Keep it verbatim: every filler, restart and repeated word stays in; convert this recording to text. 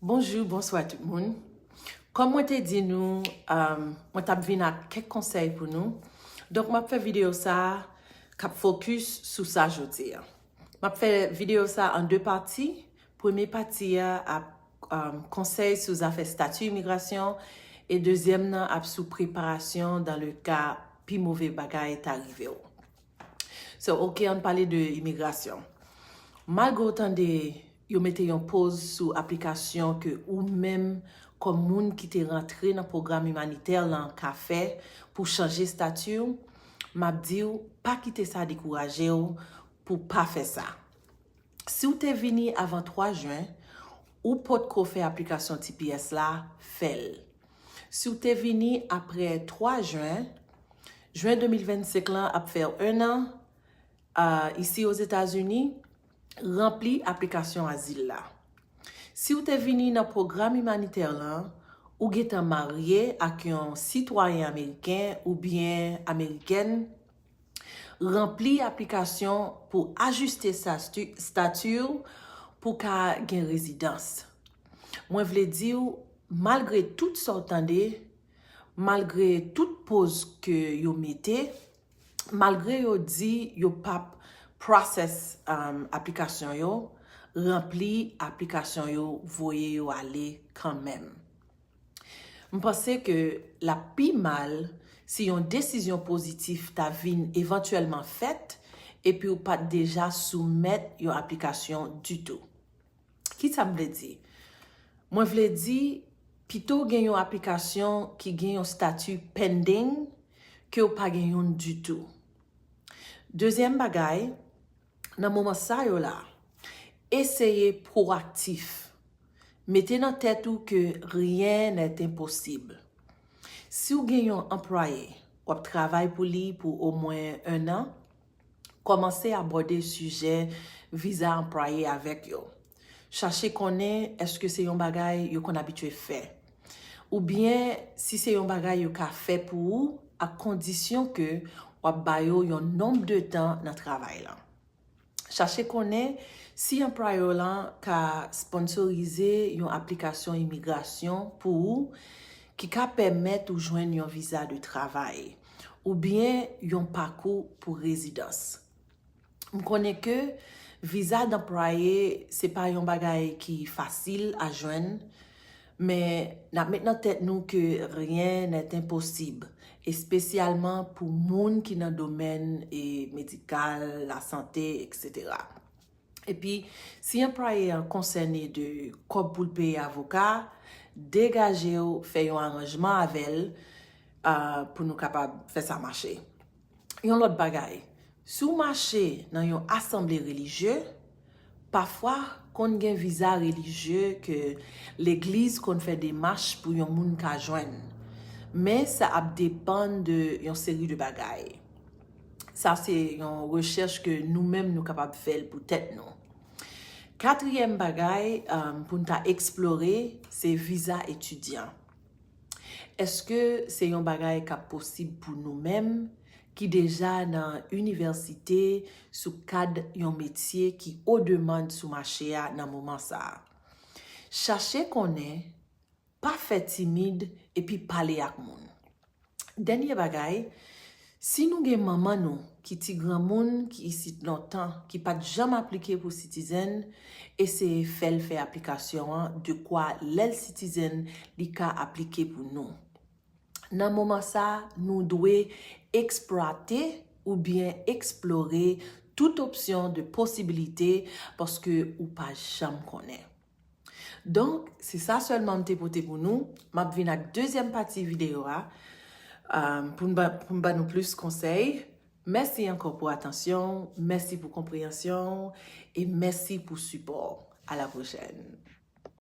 Bonjou, bonswa tout moun. Kòm mwen te di nou, um, mwen t ap vin ak kèk konsèy pou nou. Donk, m ap fè videyo sa a k ap fokis sou sa jodi a. M ap fè videyo sa a an de pati. Premye pati a ap um, konsèy sou zafè stati imigrasyon e dezyèm nan ap sou preparasyon dan le ka pi move bagay ta rive w. So, ok, ann pale de imigrasyon. Malgre w tande yo mete yon poz sou aplikasyon ke ou menm kòm moun ki te rantre nan pwogram imanitè lan ka fè pou chanje stati w, m ap di w, pa kite sa dekouraje w pou pa fè sa. Si w te vini avan twa jen, ou potko fè aplikasyon T P S la, fè l. Si w te vini apre twa jen, jen de mil vennsenk lan ap fè en an, a, isi Ozetazini, ranpli aplikasyon azil la. Si w te vini nan pwogram imanitè lan, ou gentan marye ak yon sitwayen ameriken oubyen amerikèn, ranpli aplikasyon pou ajiste stati w pou ka gen rezidans. Mwen vle di w, malgre tout sa w tande, malgre tout poz ke yo mete, malgre yo di yo p ap process um, aplikasyon yo, ranpli aplikasyon yo, voye yo ale kanmenm. M panse ke l ap pi mal si yon desizyon pozitif ta vin evantyèlman fèt epi w pa t deja soumèt yon aplikasyon ditou. Kisa m vle di? Mwen vle di, pito w gen yon aplikasyon ki gen yon stati pending ke w pa gen youn ditou. Dezyèm bagay, nan moman sa yo la, eseye pwoaktif. Mete nan tèt ou ke rien n'est impossible. Si w gen yon anplwaye, w ap travay pou li pou omwen en an, kòmanse abòde sijè viza anplwaye avèk yo. Chache konnen èske se yon bagay yo konn abitye fè. Oubyen si se yon bagay yo ka fè pou ou ak kondisyon ke w ap ba yo yon nonb de tan nan travay lan. Chache konnen si anplwayè w lan ka sponsorize yon aplikasyon imigrasyon pou ou ki ka pèmèt ou jwenn yon viza de travay oubyen yon pakou pou rezidans. M konnen ke viza danplwaye se pa yon bagay ki fasil a jwenn, men n ap met nan tèt nou ke rien n'est impossible, espesyalman pou moun ki nan domèn e medikal, lasante, etsetera. Epi, si anplwaye an konsène de kòb pou l peye avoka, degaje w fè yon aranjman avè l, ah, pou nou kapab fè sa mache. Yon lòt bagay, si w mache nan yon asanble relijye, pafwa konn gen viza relijye ke legliz konn fè demach pou yon moun ka jwenn. Men sa ap depann de yon seri de bagay. Sa se yon rechèch ke nou menm nou kapab fè l pou tèt nou. Katriyèm bagay, um, pou n ta eksplore, se viza etidyan. Èske se yon bagay k ap posib pou nou menm ki deja nan inivèsite sou kad yon metye ki o demann sou mache a nan moman sa a? Chache konnen, pa fè timid epi pale ak moun. Dènye bagay, si nou gen manman nou ki ti granmoun ki isit lontan, ki pa t janm aplike pou sitizenn, eseye fè l fè aplikasyon an dekwa lè l sitizenn li ka aplike pou nou. Nan moman sa, nou dwe eksplwate oubyen eksplore tout opsyon de posibilite paske ou pa janm konnen. Donk, se sa sèlman m te pote pou nou. M ap vin ak dezyèm pati videyo a, um, pou m ba, pou m ba nou plis konsèy. Mèsi ankò pou atansyon w, mèsi pou konpreyansyon w, e mèsi pou sipò w. A la pwochèn.